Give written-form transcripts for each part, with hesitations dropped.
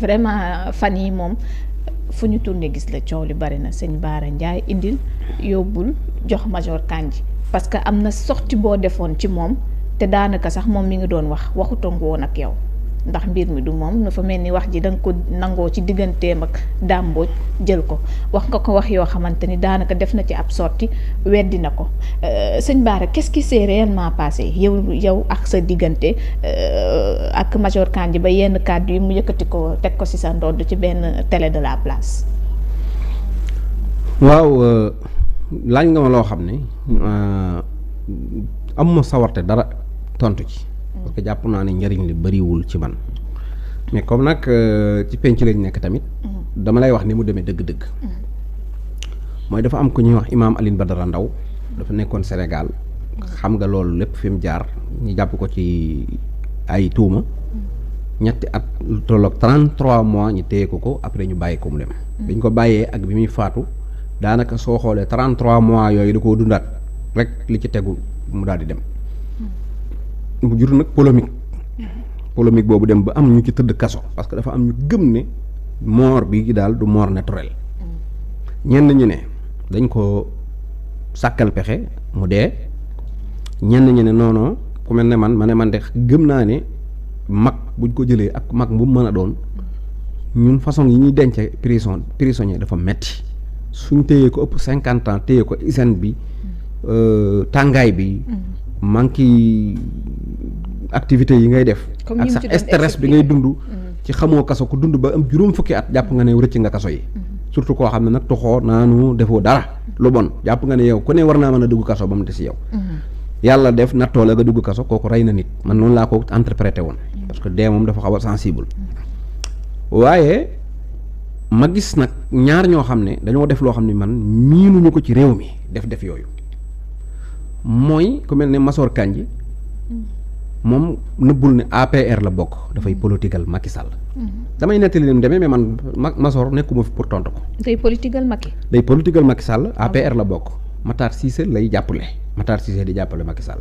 vraiment fan yi moom fu ñu tourné gis la coow li bari na sëñ Bara Ndiaye indil yóbbul jox Major Kandji parce que am na sortie boo defoon ci moom te daanaka sax moom mi ngi doon waxutoon woon ak yow ndax mbir mi du moom dafa mel ni wax ji da nga ko nangoo ci digganteem ak dàmbooj jël ko wax nga ko wax yoo xamante ni daanaka def na ci ab sortie weddi na ko sëñ Bara qu'est-ce qui s'est réellement passé yow ak sa diggante ak Major Kandji ba yenn kàddu yi mu yëkkati ko teg ko ci sa ndodd ci benn télé de la place. waaw laaj nga ma loo xam ne amuma sawarte dara tontu ci. parce que jàpp naa ne njëriñ li bariwul ci man mais comme nag ci penc lañ nekk tamit dama lay wax ni mu demee dëgg-dëgg mooy dafa am ku ñuy wax imaam Alioune Badara Ndao dafa nekkoon Sénégal xam nga loolu lépp fi mu jaar ñu jàpp ko ci ay tuuma ñetti at lu tolloog 33 mois ñu téye ko après ñu bàyyi ko mu dem biñ ko bàyyee ak bi muy faatu daanaka soo xoolee 33 mois yooyu da koo dundaat rek li ci tegu mu daal di dem mu jur nag polémique boobu dem ba am ñu ci tëdd kaso parce que dafa am ñu gëm ne mort bi daal du mort naturel ñenn ñu ne dañ ko sàkkal pexe mu dee ñenn ñu ne non ku mel ne man de gëm naa ne mag buñ ko jëlee ak mag bu mën a doon ñun façon yi ñuy denc prisonnier dafa metti suñ téyee ko ëpp 50 ans téyee ko hygiène bi tàngaay bi manki activité yi ngay def ak sax stress bi ngay dund ci xamoo kaso ku dund ba am juróom fukki at jàpp nga ne rëcc nga kaso yi surtout koo xam ne nag toxoo naanu defoo dara lu bon jàpp nga ne yow ku ne war naa mën a dugg kaso ba mu des yow yàlla def nattoo la nga dugg kaso kooku rey na nit man noonu laa ko interprété woon parce que dee moom dafa xaw a sensible waaye ma gis nag ñaar ñoo xam ne dañoo def loo xam ne man miinuñu ko ci réew mi def yooyu mooy ku mel ne Major Kandji moom nëbbul ne APR la bokk dafay politigal Macky Sall damay nettali leen demee mais man Major nekkuma fi pour tontu ko. day politigal Macky Sall APR la bokk Matar Cissé lay jàppale Matar Cissé di jàppale Macky Sall.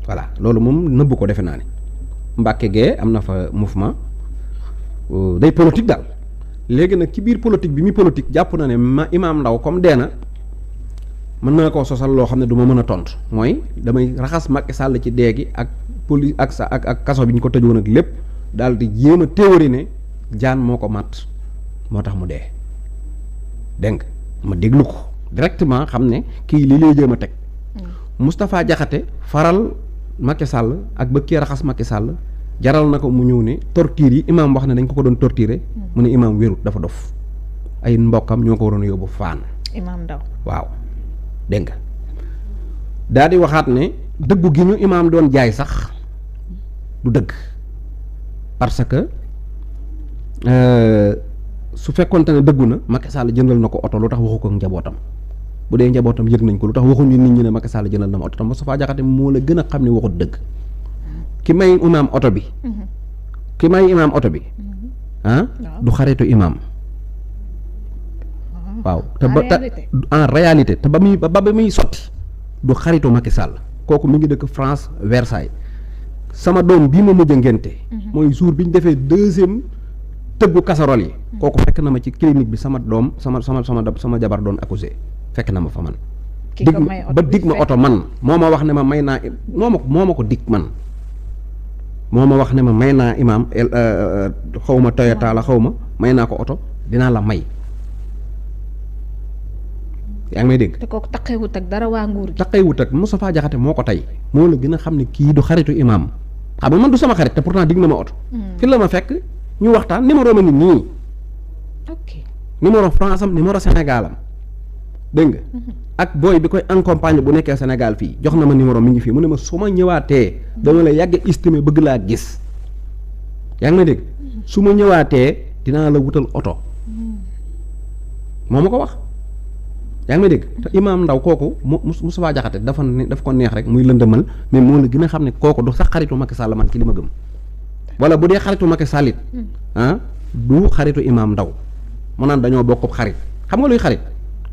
voilà loolu moom nëbbu ko defe naa ne Mbàkke gee am na fa mouvement day politique daal léegi nag ci biir politique bi muy politique jàpp na ne Imaam Ndao comme dee na mën naa koo sosal loo xam ne du ma mën a tontu mooy damay raxas Macky Sall ci dee gi ak police ak kaso bi ñu ko tëjoon ak lépp daal di jéem a théorie ne jaan moo ko mat moo tax mu dee dégg nga ma déglu ko directement xam ne kii lii lay jéem a teg Moustapha Diakhaté faral Macky Sall ak ba kii raxas Macky Sall jaral na ko mu ñëw ne torture yi imaam wax ne dañ ko doon torturer mu ne imaam wérut dafa dof ay mbokkam ñoo ko waroon yóbbu Fann Imaam Ndao waaw dégg nga daal di waxaat ne dëggu gi ñu imaam doon jaay sax du dëgg parce que su fekkonte ne dëggu na Macky Sall jëndal na ko oto lu tax waxu ko njabootam bu dee njabootam yëg nañ ko lu tax waxuñu nit ñi ne Macky Sall jëndal na ma oto tam Moustapha Diakhaté moo la gën a xam ne waxut dëgg ki may imaam oto bi du xaritu imaam waaw te ba en réalité te ba muy sotti du xaritu Macky Sall kooku mi ngi dëkk France Versailles sama doom bii ma mujj a ngénte mooy jour bi ñu defee deuxième tëggu casserole yi kooku fekk na ma ci clinique bi sama doom sama jabar doon accouché fekk na ma fa man dig ma oto man moo ma wax ne ma may naa moo ma ko dig man moo ma wax ne ma may naa imaam xaw ma Toyota la xaw ma may naa ko oto dinaa la may yaa ngi may dégg. te kooku taqeewut ak dara waa nguur gi. taqeewut ak Moustapha Diakhaté moo ko tey moo la gën a xam ne kii du xaritu imaam xam nga man du sama xarit te pourtant dig na ma oto. fi la ma fekk ñu waxtaan numéro ma nit nii. ok numéro France am numéro Sénégal am dégg nga. ak booy bi koy accompagner bu nekkee Sénégal fii jox na ma numéro mi ngi fii mu ne ma su ma ñëwaatee dama la yàgg estimé bëgg laa gis yaa ngi may dégg su ma ñëwaatee dinaa la wutal oto moo ma ko wax. yaa ngi may dégg te imaam Ndao kooku Moustapha Diakhaté dafa ko neex rek muy lëndëmal mais moo la gën a xam ne kooku du sax xaritu Macky Sall man ci li ma gëm wala bu dee xaritu Macky Sall it du xaritu imaam Ndao mu naan dañoo bokk xarit xam nga luy xarit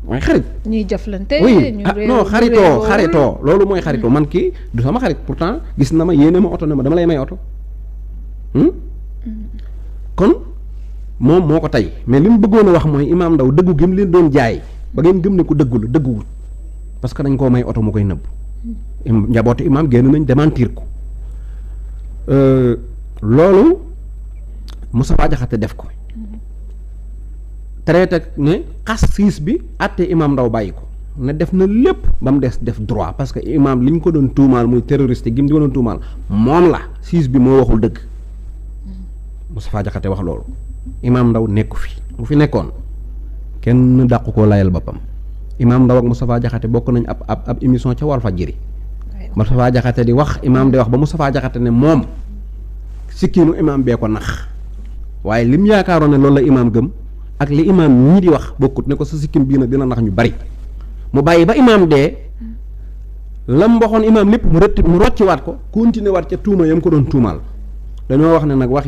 mooy xarit. ñuy jëflante. oui non xaritoo loolu mooy xaritoo man kii du sama xarit pourtant gis na ma yéene ma oto ne ma dama lay may oto kon moom moo ko tey mais li mu bëggoon a wax mooy imaam Ndaw dëggu gi mu leen doon jaay ba ngeen gëm ne ko dëggu la dëgguwul parce que dañ koo may oto mu koy nëbb njabootu imaam génn nañ démentir ko loolu Moustapha Diakhaté def ko traité ne xas siis bi àtte imaam Ndaw bàyyi ko ne def na lépp ba mu des def droit parce que imaam li ñu ko doon tuumaal muy terroriste gi mu di ko doon tuumaal moom la siis bi moo waxul dëgg Moustapha Diakhaté wax loolu imaam Ndaw nekku fi bu fi nekkoon kenn dàqu koo layal boppam imaam Ndaw ak Moustapha Diakhaté bokk nañ ab émission ca Walfadjri Moustapha Diakhaté di wax imaam di wax ba Moustapha Diakhaté ne moom sikkiinu imaam bee ko nax waaye lim yaakaaroon ne loolu la imaam gëm ak li imaam ñii di wax bokkut ne ko sa sikkim bii nag dina nax ñu bari mu bàyyi ba imaam dee lam waxoon imaam lépp mu rocciwaat ko continuer waat ca tuuma yam ko doon tuumaal dañoo wax ne nag wax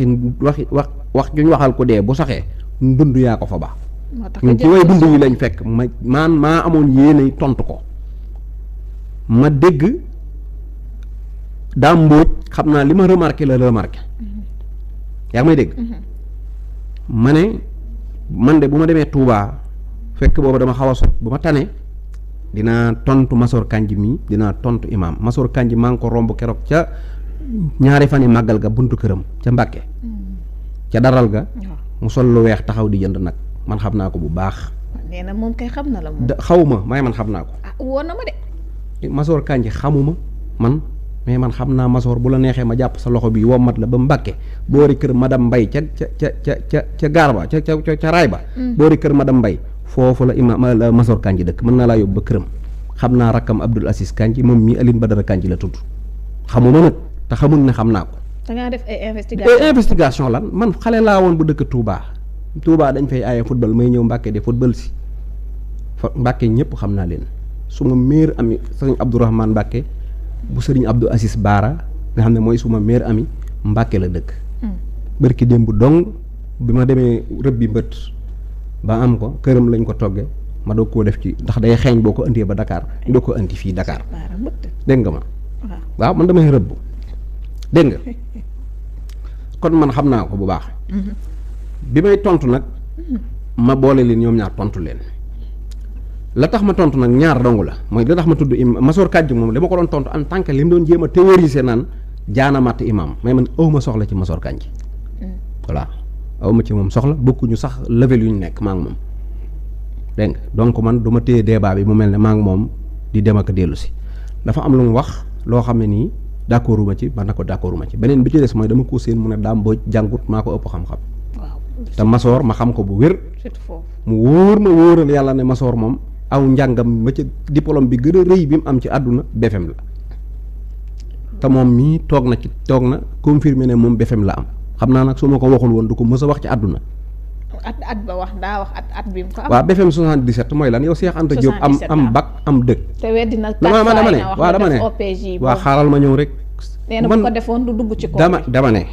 juñ waxal ko dee bu saxee dund yaa ko fa ba ñun ci way dund yi lañ fekk maa amoon yéene tontu ko ma dégg Dame Mbodj xam naa li ma remarqué la remarqué yaa ngi may dégg ma ne man de bu ma demee Touba fekk boobu dama xaw a sot bu ma tane dinaa tontu Masor Kanji mii dinaa tontu imaam Masor Kanji maa ngi ko romb keroog ca ñaari fan yi màggal ga buntu këram ca Mbàkke ca daral ga mu sol lu weex taxaw di jënd nag man xam naa ko bu baax. nee na moom kay xam na la moom. xawuma may man xam naa ko. woon na ma de. Masor Kanji xamuma man mais man xam naa Masor bu la neexee ma jàpp sa loxo bi wommat la ba Mbàkke boori kër madame Mbay ca gaar ba ca raay ba. boori kër madame Mbay foofu la imaam Masor Kanji dëkk mën naa laa yóbbu ba këram xam naa rakkam Abdoul Aziz Kanji moom mii Aline Badara Kanji la tudd xamuma nag te xamul ne xam naa ko. da ngaa def ay investigation lan man xale laa woon bu dëkk Touba dañ fay aaye football may ñëw Mbàkke de football si Mbàkke ñëpp xam naa leen suma meilleur ami sëriñ Abdourahmane Mbàkke bu sëriñ Abdou Aziz Baara nga xam ne mooy suma meilleur ami Mbàkke la dëkk. bërki démb dong bi ma demee rëbbi mbët ba am ko këram lañ ko togge ma doog koo def ci ndax day xeeñ boo ko indee ba Dakar ñu doog ko indi fii Dakar dégg nga ma waaw man damay rëbb dégg nga kon man xam naa ko bu baax bi may tontu nag ma boole leen ñoom ñaar tontu leen la tax ma tontu nag ñaar dong la mooy la tax ma tudd Masor Kanji moom dama ko doon tontu en tant que li mu doon jéem a théoriser naan jaanamatt imam mais man awma soxla ci Masor Kanji voilà awma ci moom soxla bokkuñu sax level yu ñu nekk maa ngi moom dégg nga donc man du ma téye débat bi mu mel ne maa ngi moom di dem ak dellu si dafa am lu mu wax loo xam ne nii d'accorduma ci man na ko d'accorduma ci beneen bi ci des mooy dama ko seen mu ne Dame Mbodj jàngut maa ko ëpp xam-xam te Masor ma xam ko bu wér mu wóor ma wóoral yàlla ne Masor moom aw njàngam ba ca diplôme bi gën a rëy bi mu am ci àdduna BFM la te moom mii toog na confirmé ne moom BFM la am xam naa nag su ma ko waxul woon du ko mës a wax ci àdduna at ba wax daa wax at bi mu ko am. waaw BFM 77 mooy lan yow Cheikh Anta Diop am bac am dëkk. te weddi na dama ne waaw dama ne waaw xaaral ma ñëw rek. nee na bu ko defoon du dugg ci kaw dama ne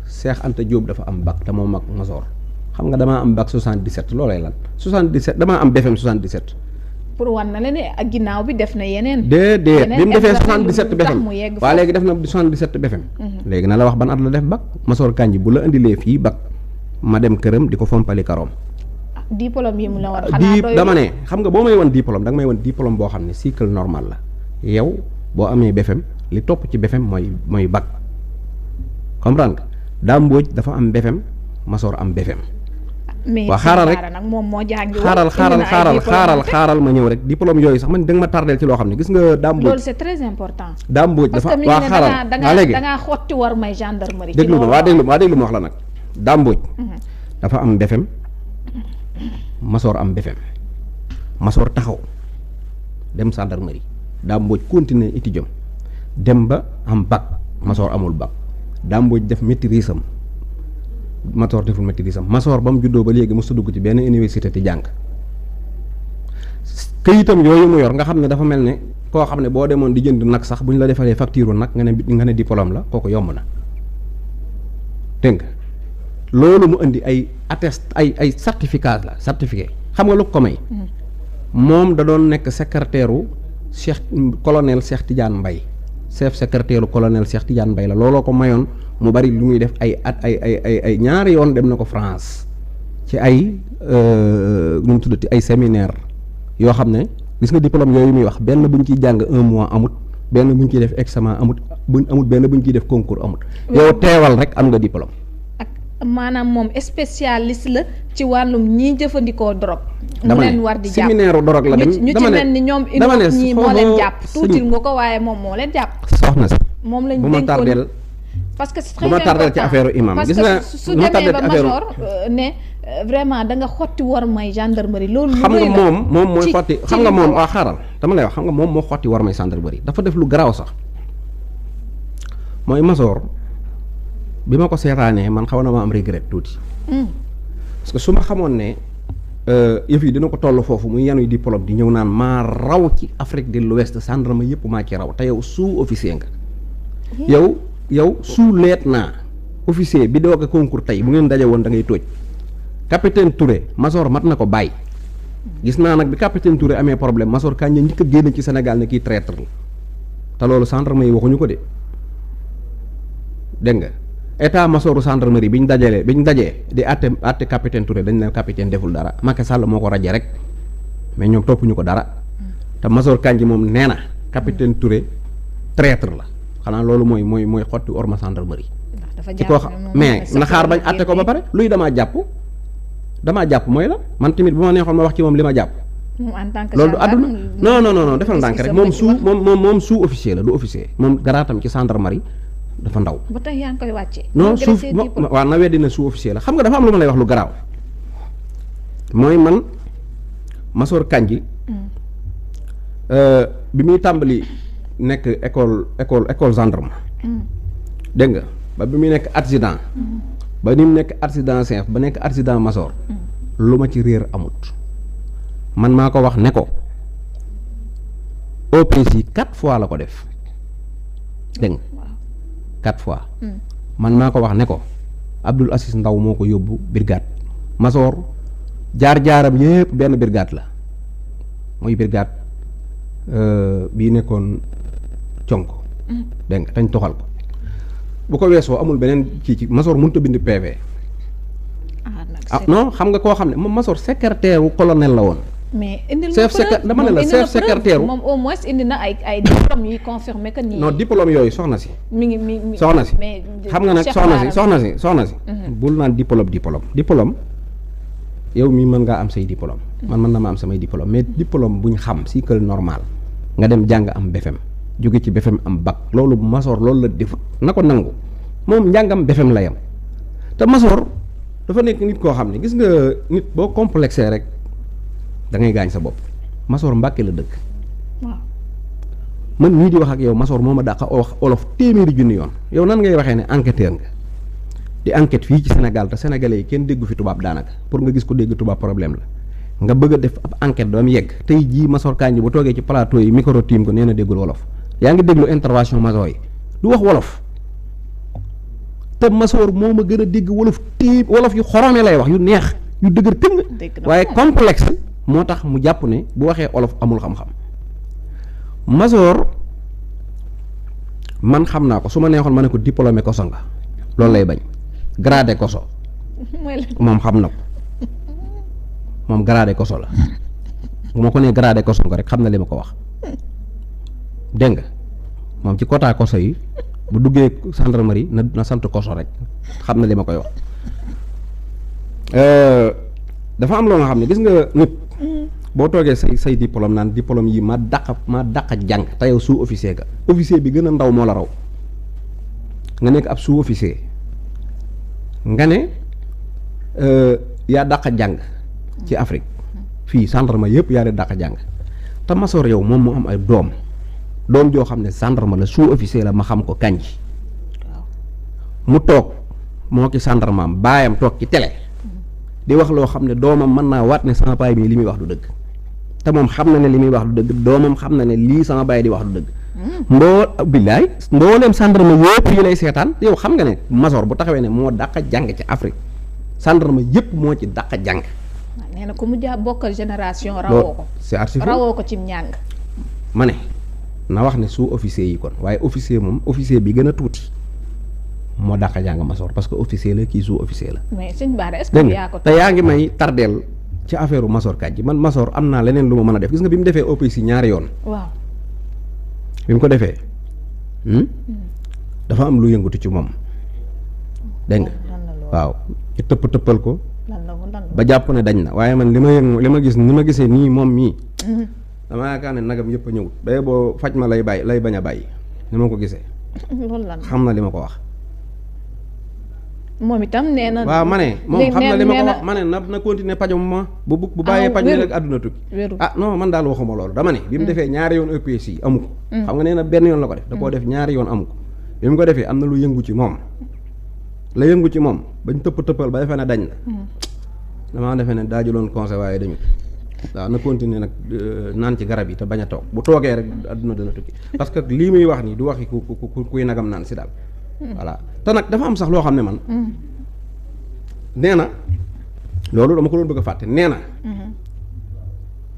Cheikh Anta Diop dafa am bac te moom ak Masor xam nga damaa am bac 77 loolay lan 77 damaa am BFM 77. pour wan na la ne ak ginnaaw bi def na yeneen. déedéet bi mu defee 77 BFM waaw léegi def na 77 BFM. léegi na la wax ban at la def bac Masor Kanji bu la indilee fii bac ma dem këram di ko fompali karoom. diplôme yi mu la war xanaa doy dama ne xam nga boo may wan diplôme danga may wan diplôme boo xam ne cycle normal la yow boo amee BFM li topp ci BFM mooy bac comprendre nga Dame Mbodj dafa am BFM Masor am BFM. mais waaw xaaral rek nag moom moo jàngi xaaral ma ñëw rek diplôme yooyu sax man da nga ma tardeel ci loo xam ne gis nga Dame Mbodj loolu c'est très important. Dame Mbodj dafa waa xaaral waa léegi da ngaa xotti war may gendarmerie. déglu ma déglu ma wax la nag Dame Mbodj dafa am BFM Masor am BFM Masor taxaw dem gendarmerie Dame Mbodj continuer étudiant dem ba am bac Masor amul bac Dame Mbodj def maîtrise am Masor deful maîtrise am Masor ba mu juddoo ba léegi mosut a dugg ci benn université ti jàng këyitam yooyu mu yor nga xam ne dafa mel ne koo xam ne boo demoon di jënd nag sax bu ñu la defalee facture nag nga ne diplôme la kooku yomb na dégg nga loolu mu indi ay ay certificat la certificat xam nga lu ko may moom da doon nekk secrétaire u colonel Cheikh Tidiane Mbaye chef secrétaire u colonel Cheikh Tidiane Mbaye la looloo ko mayoon mu bari lu muy def ay ñaari yoon dem na ko France ci ay nu mu tuddati ay séminaire yoo xam ne gis nga diplôme yooyu muy wax benn bu ñu ciy jàng 1 mois amut benn bu ñu ciy def examen amut benn bu ñu ciy def concours amut. yow teewal rek am nga diplôme. ak maanaam moom spécialiste la ci wàllum ñiy jëfandikoo drogue. mu dama leen ne war di jàpp séminaire drogue la dem ñu ci mel ni ñoom ñii moo leen jàpp tuutil nga ko waaye moom moo leen jàpp. soxna si moom lañ bu ma tardeel parce que c'est très bu ma tardeel ci important. affaire imam parce gis nga que su demee ba major ne vraiment da nga xotti war may gendarmerie loolu lu xam nga rëy la. moom mooy ci- xotti ci xam nga li moom ko waa xaaral dama lay wax xam nga moom moo xotti war may gendarmerie dafa def lu garaaw sax mooy masoor bi ma ko seetaanee man xaw na ma am regret tuuti Hmm. parce que su ma xamoon ne yëf yi dina ko toll foofu muy yanuy diplôme di ñëw naan maa raw ci Afrique de l'Ouest gendarme yëpp maa ci raw te yow sous-officier nga yow sous-lieutenant officier bi doog a concours tey bu ngeen daje woon da ngay tóoj capitaine Touré Masor mat na ko bàyyi gis naa nag bi capitaine Touré amee problème Masor kañ njëkk a génn ci Sénégal ne kii traître la te loolu gendarme yi waxuñu ko de dégg nga état masoru gendarmerie bi ñu dajee di àtte capitaine Touré dañ ne capitaine deful dara Macky Sall moo ko raje rek mais ñoom toppuñu ko dara te Masor Kandji moom nee na capitaine Touré traître la xanaa loolu mooy xotti orma gendarmerie ndax dafa ci jàpp koo xam ne moom mais na xaar bañ àtte ko ba pare luy damaa jàpp mooy la man tamit bu ma neexoon ma wax ci moom li ma jàpp moom en tant que loolu du àdduna gendarme, non defal ndànk rek moom sous officier la du officier moom garaatam ci gendarmerie dafa ndaw ba tey yaa ngi koy wàccee. non malgré suuf ses diplômes. waaw na weddi na sous officier la xam nga dafa am lu ma lay wax lu garaaw mooy man Masor Kandji bi muy tàmbali nekk école gendarme dégg nga ba bi muy nekk adjudant ba ni mu nekk adjudant chef ba nekk adjudant Masor lu ma ci réer amut man maa ko wax ne ko OPC 4 fois la ko def dégg nga 4 fois man maa ko wax ne ko Abdoul Aziz Ndaw moo ko yóbbu brigade Masor jaar-jaaram yépp benn brigade la mooy brigade bii nekkoon conk dégg nga dañ toxal ko bu ko weesoo amul beneen ci Masor mënut a bind PV non xam nga koo xam ne moom Masor secrétaire wu colonel la woon mais indil chef secrétaire dama ne la chef secrétaire moom au moins indi na ay diplôme yuy confirmer que nii. non diplôme yooyu soxna si mi ngi soxna si mais xam nga nag soxna si bul naan diplôme yow mii mën ngaa am say diplôme man mën na ma am samay diplôme mais diplôme buñ xam cycle normal nga dem jàng am BFEM jóge ci BFEM am bac loolu Masor loolu la defut na ko nangu moom njàngam BFEM la yam te Masor dafa nekk nit koo xam ne gis nga nit boo complexé rek da ngay gaañ sa bopp Masor Mbàkke la dëkk waaw man mii di wax ak yow Masor moo ma dàqa wax olof téeméeri junni yoon yow nan ngay waxee ne enquêteur nga di enquête fii ci Sénégal te sénégalais yi kenn déggu fi tubaab daanaka pour nga gis ko dégg tubaab problème la nga bëgg a def ab enquête doom yegg tey jii Masor Kandji bu toogee ci plateau yi micro tiim ko nee na déggul wolof yaa ngi déglu intervention Masor yi du wax wolof te Masor moo ma gën a dégg wolof wolof yu xorome lay wax yu neex yu dëgër tëng waaye complexe moo tax mu jàpp ne bu waxee olof amul xam-xam Masor man xam naa ko su ma neexoon ma ne ko diplômé koso nga loolu lay bañ gradé koso moom xam na ko moom gradé koso la bu ma ko nee gradé koso nga rek xam na li ma ko wax dégg nga moom ci quota koso yi bu duggee gendarmerie na sant koso rek xam na li ma koy wax dafa am loo nga xam ne gis nga nit boo toogee say diplôme naan diplôme yi ma dàq jàng te yow sous officier ga officier bi gën a ndaw moo la raw nga nekk ab sous officier nga ne yaa dàq jàng ci Afrique fii gendarme yëpp yaa de dàq jàng te Masor yow moom mu am ay doom joo xam ne gendarme la sous officier la ma xam ko Kandji mu toog moo ki gendarme baayam toog ci télé di wax loo xam ne doomam mën naa waat ne sama baay bi li muy wax du dëgg te moom xam na ne li muy wax du dëgg doomam xam na ne lii sama baay di wax du dëgg billaay mbooleem gendarme yëpp yi lay seetaan yow xam nga ne Masor bu taxawee ne moo dàq jàng ci Afrique gendarme yëpp moo ci dàq jàng nee na ko mu bokkal génération rawoo ko c'est archivé rawoo ko ci njàng ma ne na wax ne sous officier yi kon waaye officier moom officier bi gën a tuuti moo dàq jàng masoor parce que officier la kii sous-officier la. mais sëñ Bara est-ce dégg que nga yaa ko te yaa ngi may tardeel ci affaire masoor kàjji man masoor am naa leneen lu ma mën a def gis nga bi mu defee OPC ñaari yoon. waaw bi mu ko defee dafa am lu yëngatu ci moom dégg nga waaw ñu tëppal ko ba jàpp ne dañ na waaye man li ma gis ni ma gisee nii moom mii dama yaakaar ne nagam yëpp a ñëwut day boo faj ma lay bañ a bàyyi ni ma ko gisee xam na li ma ko wax moom itam nee na waaw ma ne moom xam na li ma ko wax ma ne na continuer pajom ma bu bàyyee paj mi rek àdduna tukki non man daal waxuma loolu dama ne bi mu defee ñaari yoon EPS yi amu ko xam nga nee na benn yoon la ko def da koo def ñaari yoon amu ko bi mu ko defee am na lu yëngu ci moom la yëngu ci moom bañ tëppal ba defee ne dañ na damaa defee ne daa jëloon conseil waaye dañu waaw na continuer nag naan ci garab yi te bañ a toog bu toogee rek àdduna dana tukki parce que lii muy wax nii du waxi kuy nagam naan si daal voilà te nag dafa am sax loo xam ne man nee na loolu dama ko doon bëgg a fàtte nee na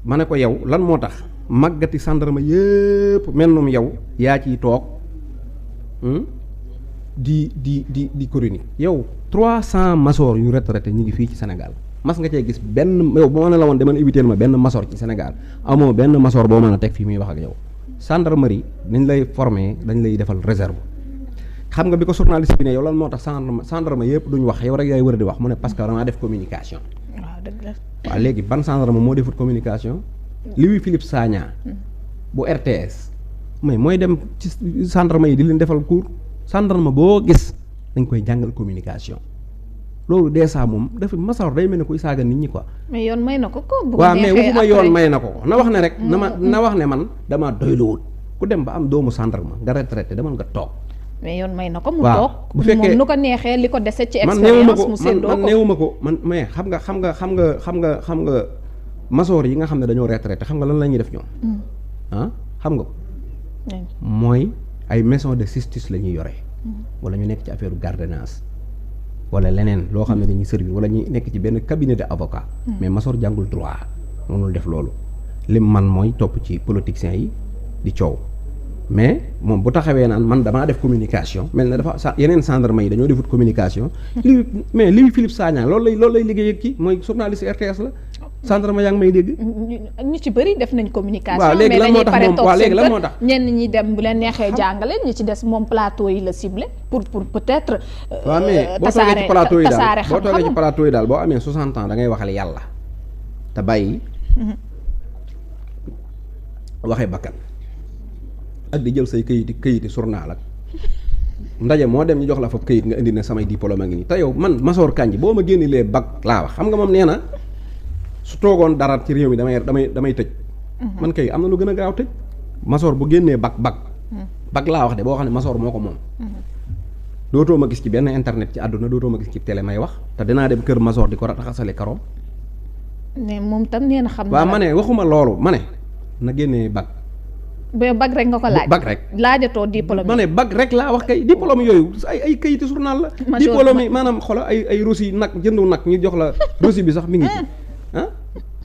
ma ne ko yow lan moo tax màggati sandarma yëpp mel noonu yow yaa ciy toog di chronique yow 300 masoor yu retraité ñu ngi fii ci Sénégal mas nga cee gis benn yow boo ma ne la woon demal éviter ma benn masoor ci Sénégal amoo benn masoor boo mën a teg fii muy wax ak yow gendarmerie dañ lay former dañ lay defal réserve xam nga bi ko journaliste bi ne yow lan moo tax gendarme yëpp duñ wax yow rek yaay wër di wax mu ne parce que damaa def communication. waaw dëgg la. waaw léegi ban gendarme moo defut communication. Louis Philippe Sagna bu RTS mais mooy dem ci gendarme yi di leen defal cours gendarme boo gis dañ koy jàngal communication loolu dèjà moom dafa masoor day mel ne kuy saaga nit ñi quoi. mais yoon may na ko ko. bu waaw mais waxuma yoon may na ko na wax ne rek na wax ne man damaa doyluwut ku dem ba am doomu gendarme nga retraité demal nga toog. mais yoon may na ko mu toog bu fekkee moom nu ko neexee li ko dese ci expérience mu séddoo ko man néewuma ko man mais xam nga masoor yi nga xam ne dañoo retraité xam nga lan la ñuy def ñoom xam nga ko mooy ay maison de justice la ñuy yore wala ñu nekk ci affaire gardiennage wala leneen loo xam ne dañuy servir wala ñuy nekk ci benn cabinet de avocat mais masoor jàngul droit mënul def loolu lim man mooy topp ci politiciens yi di coow mais moom bu taxawee naan man damaa def communication mel na dafa yeneen gendarme yi dañoo defut communication mais Louis Philippe Sagna loolu lay liggéey ak kii mooy journaliste RTS la gendarme yaa ngi may dégg ñu ci bëri def nañ communication waaw léegi lan moo tax moom waaw léegi lan moo tax ñenn ñi dem bu leen neexee jàngale ñi ci des moom plateau yi la ciblé pour peut-être waaw mais boo toogee ci plateau yi daal boo amee 60 ans da ngay waxal yàlla te bàyyi waxee bakkan ak di jël say këyiti journal ak ndaje moo dem ñu jox la fa këyit nga indi na samay diplôme a ngi nii te yow man Massoor Kandji boo ma génnelee bac laa wax xam nga moom nee na su toogoon dara ci réew mi damay tëj man kay am na lu gën a gaaw tëj Massoor bu génnee bac laa wax de boo xam ne Massoor moo ko moom dootoo ma gis ci benn internet ci àdduna dootoo ma gis ci télé may wax te dinaa dem kër Massoor di ko raxasale karoom mais moom tam nee na xam waaw ma ne waxuma loolu ma ne na génnee bac ba bac rek nga ko laaj bac rek laajatoo diplôme ma ne bac rek laa wax kay diplôme yooyu ay kayiti journal la diplôme yi maanaam xoolal ay rosi nag jëndu nag ñu jox la rosi bi sax mi ngi ci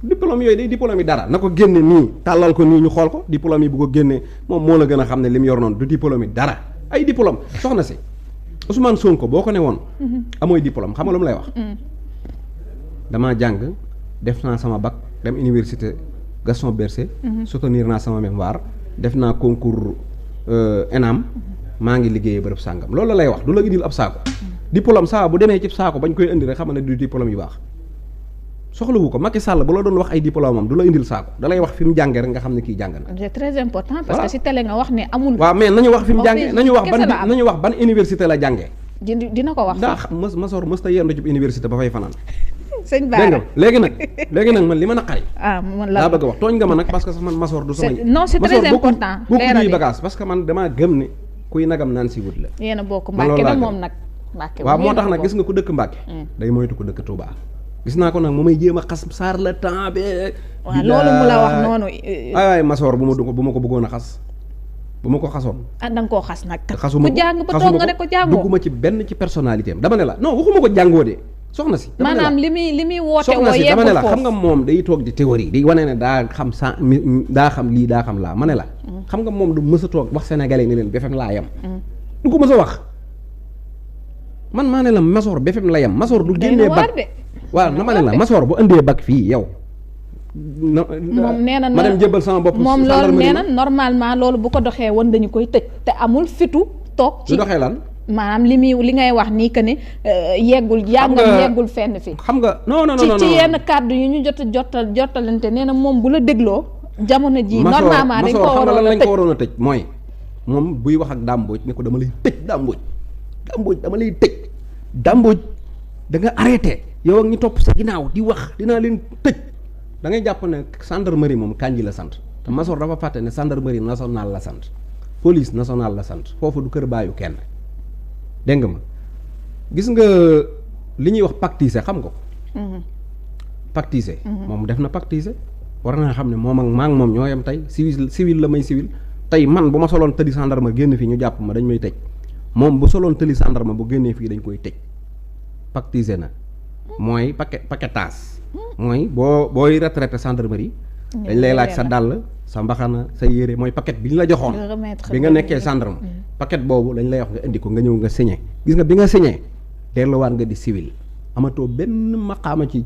diplôme yooyu day diplôme yi dara na ko génne nii tàllal ko nii ñu xool ko diplôme yi bu ko génnee moom moo la gën a xam ne li mu yor noonu du diplôme yi dara ay diplôme soxna si Ousmane Sonko boo ko ne woon amooy diplôme xam nga lu mu lay wax damaa jàng def naa sama bac dem université Gaston Berger soutenir naa sama mémoire def naa concours ENAM maa ngi liggéeyee bërëb sàngam loolu la lay wax du la indil ab saako diplôme saa bu demee ci saako bañ koy indi rek xam ne du diplôme yu baax soxlawu ko Macky Sall bu la doon wax ay diplôme am du la indil saako da lay wax fi mu jàngee rek nga xam ne kii jàng na. c'est très important parce que si télé nga wax ne amul. waaw mais nañu wax fi mu jàngee nañu wax ban université la jàngee. dina ko wax. daa xam Massoor mës ta yendu ci université ba fay fanaan. sëñ Bara léegi nag man li ma naqari. man la daa bëgg a wax tooñ nga ma nag parce que sax man Massoor du sama. non c'est très important. leeral bagage parce que man damaa gëm ne kuy nagam naan si wut la. yéen a bokk Mbàkke na moom nag. Mbàkke waaw moo tax nag gis nga ku dëkk Mbàkke. day moytu ku dëkk Touba. gis naa ko nag mu may jéem a xas saar la temps be. waaw loolu mu la wax noonu. ay Massoor bu ma ko bëggoon a xas bu ma ko xasoon. da nga koo xas nag. xasuma ko jàng ba toog nga ne ko jàngoo dugguma ci benn ci personnalité am dama ne la non waxuma ko jàngoo de soxna si. maanaam li muy woote woo soxna si dama ne la foofu xam nga moom day toog di théorie di wane ne daa xam daa xam lii daa xam laa ma ne la. xam nga moom du mës a toog wax sénégalais ni leen BFM laa yam du ko mës a wax man maa ne la masoor BFEM la yem masoor du génnee bac de. waaw na ma ne la masoor bu indee bac fii yow moom nee na ma dem jébbal sama bopp moom loolu nee na normalement loolu bu ko doxee woon dañu koy tëj te amul fitu toog ci du doxee lan maanaam li ngay wax nii que ne yeggul yàngam yeggul fenn fi xam nga non ci yenn kàddu yi ñu jottalante nee na moom bu la dégloo jamono ji normalement dañ ko waroon a tëj mooy moom buy wax ak dàmbooj ne ko dama lay tëj dàmbooj dama lay tëj dàmbooj da nga arrêté yow ak ñi topp sa ginnaaw di wax dinaa leen tëj da ngay jàpp ne gendarmerie moom Kandji la sant te Masor dafa fàtte ne gendarmerie nationale la sant police nationale la sant foofu du kër baayu kenn dégg nga ma gis nga li ñuy wax pactisé xam nga ko pactisé moom def na pactisé war naa xam ne moom ak maa ngi moom ñoo yem tey civil la may civil tey man bu ma soloon tëli gendarme génn fii ñu jàpp ma dañ may tëj moom bu soloon tëli gendarme bu génnee fii dañ koy tëj pactisé na mooy paquetage mooy booy retraité gendarmerie dañ lay laaj sa dàll sa mbaxana sa yére mooy paquet bi ñu la joxoon bi nga nekkee gendarme paquet boobu dañ lay wax nga indi ko nga ñëw nga signé gis nga bi nga signé delluwaat nga di civil amatoo benn maqaama ci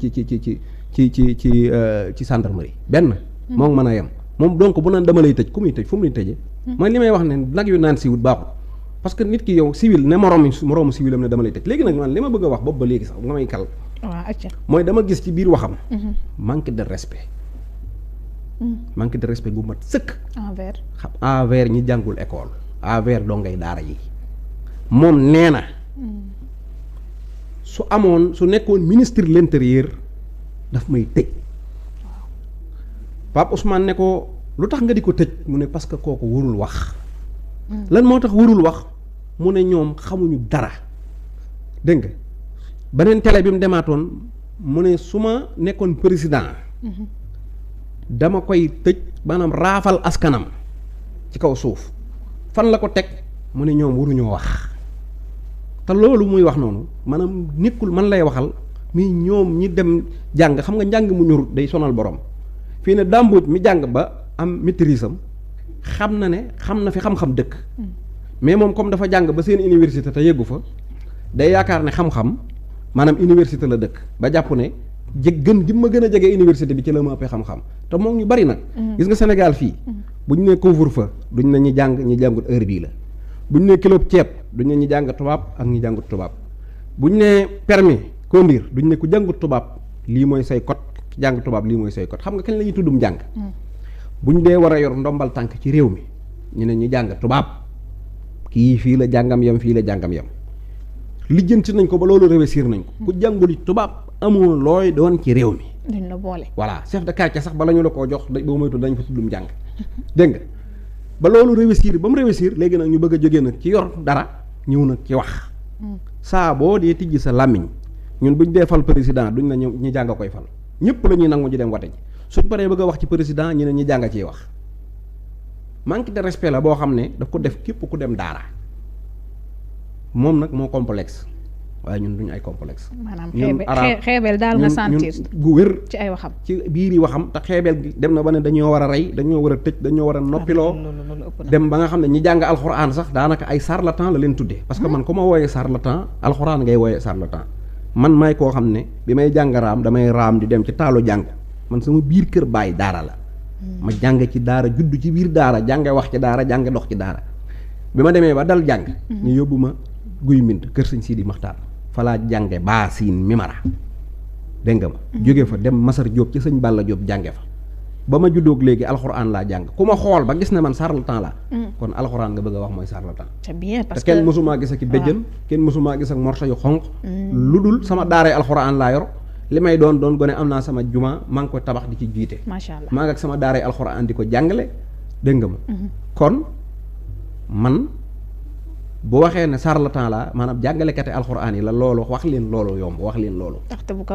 gendarmerie benn moo mën a yem moom donc bu naan dama lay tëj ku muy tëj fu muy tëjee mooy li may wax ne nag yu naan siwut baaxul parce que nit ki yow civil ne moroomu civilam ne dama lay tëj léegi nag man li ma bëgg a wax boobu ba léegi sax nga may kal mooy dama gis ci biir waxam manque de respect gu mat sëkk envers ñi jàngul école envers dongay daara yi moom nee na su nekkoon ministre de l'intérieur daf may tëj Pape Ousmane ne ko lu tax nga di ko tëj mu ne parce que kooku warul wax lan moo tax warul wax mu ne ñoom xamuñu dara dégg nga beneen télé bi mu demaatoon mu ne su ma nekkoon président dama koy tëj maanaam raafal askanam ci kaw suuf fan la ko teg mu ne ñoom waruñoo wax te loolu muy wax noonu maanaam nekkul man lay waxal mais ñoom ñi dem jàng xam nga njàng mu ñorut day sonal borom fii ne dàmbuj mi jàng ba am maîtrise am xam na ne xam na fi xam-xam dëkk mais moom comme dafa jàng ba seen université te yeggu fa day yaakaar ne xam-xam maanaam université la dëkk ba jàpp ne gën gi ma gën a jege université bi ci la ma ëppee xam-xam te moom ñu bari nag gis nga Sénégal fii bu ñu nee couvre-feu duñ ne ñi jàng ñi jàngut heure bii la bu ñu nee kilo ceeb duñ ne ñi jàng tubaab ak ñi jàngut tubaab bu ñu nee permis conduire duñ ne ku jàngut tubaab lii mooy say code jàng tubaab lii mooy say code xam nga kañ la ñuy tuddum jàng bu ñu dee war a yor ndombal tànk ci réew mi ñu ne ñi jàng tubaab kii fii la jàngam yam fii la jàngam yam lijjanti nañ ko ba loolu réussir nañ ko ku jàngul tubaab amoo looy doon ci réew mi dañ la boole voilà chef de quartier sax bala ñu la koo jox boo moytu dañ fa tuddum jàng dégg nga ba loolu réussir ba mu réussir léegi nag ñu bëgg a jógee nag ci yor dara ñëw nag ci wax saa boo dee tijji sa làmmiñ ñun buñ dee fal président duñ la ñi jàng koy fal ñëpp la ñuy nangu ñu dem wate ji suñ paree bëgg a wax ci président ñu ne ñi jàng ciy wax manque de respect la boo xam ne daf ko def képp ku dem daara moom nag moo complexe waaye ñun duñu ay complexe maanaam xeebeel daal nga sentir gu wér ci ay waxam ci biir yi waxam te xeebeel gi dem na ba ne dañoo war a rey dañoo war a tëj dañoo war a noppiloo dem ba nga xam ne ñi jàng alxuraan sax daanaka ay charlatan la leen tuddee parce que man ku ma wooyee charlatan alxuraan ngay wooyee charlatan man maay koo xam ne bi may jàng raam damay raam di dem ci taalu jàng man sama biir kër baay daara la ma jàng ci daara juddu ci biir daara jànge wax ci daara jànge dox ci daara bi ma demee ba dal jàng ñu yóbbu ma guy mbind kër sëñ Sidi Maxtaar fa laa jànge baa siin mimara dégg nga ma jóge fa dem Masar Jóob ci sëñ Balla Jóob jànge fa ba ma juddoog léegi alxuraan laa jàng ku ma xool ba gis ne man charlatan la kon alxuraan nga bëgg a wax mooy charlatan c'est bien parce que te kenn mësumaa gis ak béjjën kenn mësumaa gis ak morso yu xonq lu dul sama daaray alxuraan laa yor li may doon gone am naa sama juma maa ngi ko tabax di ci jiite macha allah maa ngi ak sama daaray alxuraan di ko jàngale dégg nga ma kon man bu waxee ne charlatan la maanaam jàngalekate alxuraan yi la loolu wax leen loolu yomb wax leen loolu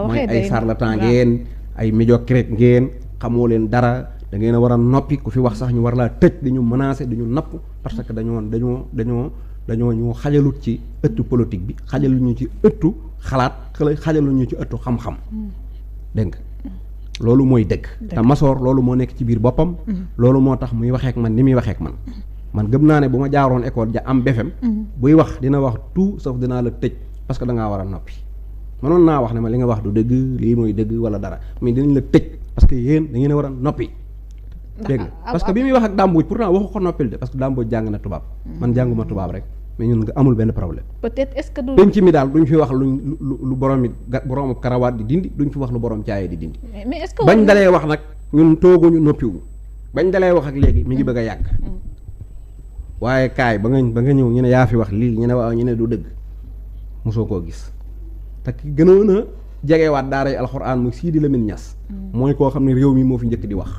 mooy ay charlatan ngeen ay médiocre ngeen xamoo leen dara da ngeen a war a noppi ku fi wax sax ñu war laa tëj dañu menacer dañu napp parce que dañoo ñu xajalut ci ëttu politique bi xajaluñu ci ëttu xalaat xajaluñu ci ëttu xam-xam dégg nga loolu mooy dëgg te Masor loolu moo nekk ci biir boppam loolu moo tax muy waxeek man ni muy waxeek man gëm naa ne bu ma jaaroon école ja am BFEM buy wax dina wax tout sauf dinaa la tëj parce que da ngaa war a noppi mënoon naa wax ne ma li nga wax du dëgg lii mooy dëgg wala dara mais dinañ la tëj parce que yéen da ngeen a war a noppi. dégg nga parce que bi muy wax ak Dame Mbodj pourtant waxu ko noppil de parce que Dame Mbodj jàng na tubaab. man jànguma tubaab rek mais ñun nga amul benn problème. peut-être est-ce que du. penc mi daal duñ fi wax lu borom karawaat di dindi duñ fi wax lu borom caaye di dindi. mais est-ce que bañ dalee wax nag ñun tooguñu noppiwu bañ dalee wax ak léegi mi ngi bëgg a yàgg. waaye kaay ba nga ñëw ñu ne yaa fi wax lii ñu ne waaw ñu ne du dëgg mosoo koo gis te ki gënoon a jegewaat daaray alxuraan mu Sidi Lamine Niass. mooy koo xam ne réew mi moo fi njëkk di wax.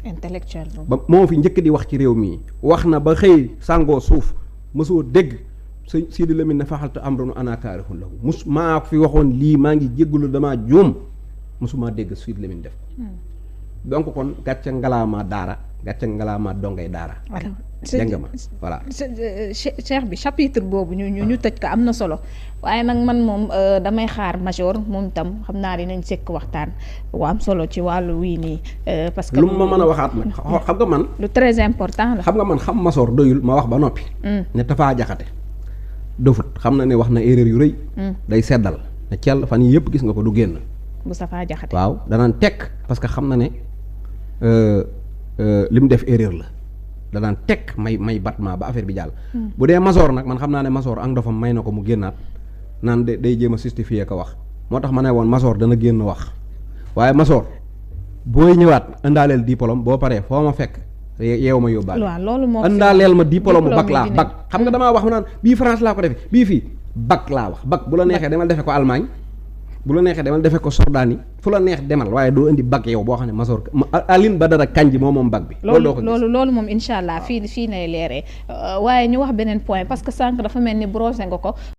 intellectuel ba moo fi njëkk di wax ci réew mi wax na ba xëy sàngoo suuf mosoo dégg Sidi Lamine ne faxaltu amrun ana kaarihun lahu maa fi waxoon lii maa ngi jéggulu damaa juum mosumaa dégg Sidi Lamine def donc kon gàcce ngalaamaa daara gàcce ngalaamaa dongay daara. dégg nga ma voilà. cheikh bi chapitre boobu ñu tëj ko am na solo waaye nag man moom damay xaar major moom itam xam naa dinañ sekk waxtaan bu am solo ci wàllu wii nii. parce que lu ma mën a waxaat nag xam nga man. lu très important la. xam nga man xam masoor doyul ma wax ba noppi. ne Tafa Jaxate dofut xam na ne wax na erreur yu rëy. day seddal ne cell fan yii yëpp gis nga ko du génn. bu Tafa Jaxate waaw danaan tekk parce que xam na ne li mu def erreur la. danaan tekk may batma ba affaire bi jàll. bu dee masoor nag man xam naa ne masoor ak ndofam may na ko mu génnaat naan day jéem a justifier ko wax moo tax ma ne woon masoor dana génn wax waaye masoor booy ñëwaat indaaleel diplôme boo paree foo ma fekk yeew ma yóbbaale. waaw loolu moo indaaleel ma diplôme bac laa bac xam nga damaa wax ma naan bii France laa ko defee bii fii bac laa wax bac bu la neexee demal defe ko Allemagne bu la neexee demal defe ko Jordanie fu la neex demal waaye doo indi bac yow boo xam ne masoor Aline Badara Kandji moom bac bi. loolu doo ko gis loolu moom incha allah fii nay leeree waaye ñu wax beneen point parce que sànq dafa mel ni brosé nga ko.